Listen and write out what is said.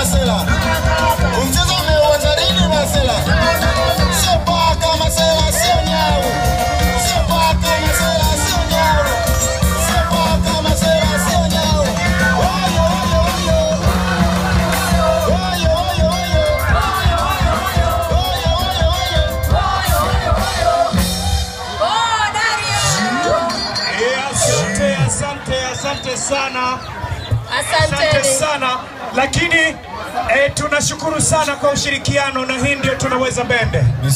Masela? Mchezo umeuacha lini Masela? Sio paka Masela, sio nyau. Sio paka Masela, sio nyau. Sio paka Masela, sio nyau. Oyo oyo oyo. Oyo oyo oyo. Oyo oyo oyo. Oh, Dario. Asante, asante, asante sana. Asante Asanteni. sana, lakini tunashukuru sana kwa ushirikiano na hii ndio Tunaweza Bende.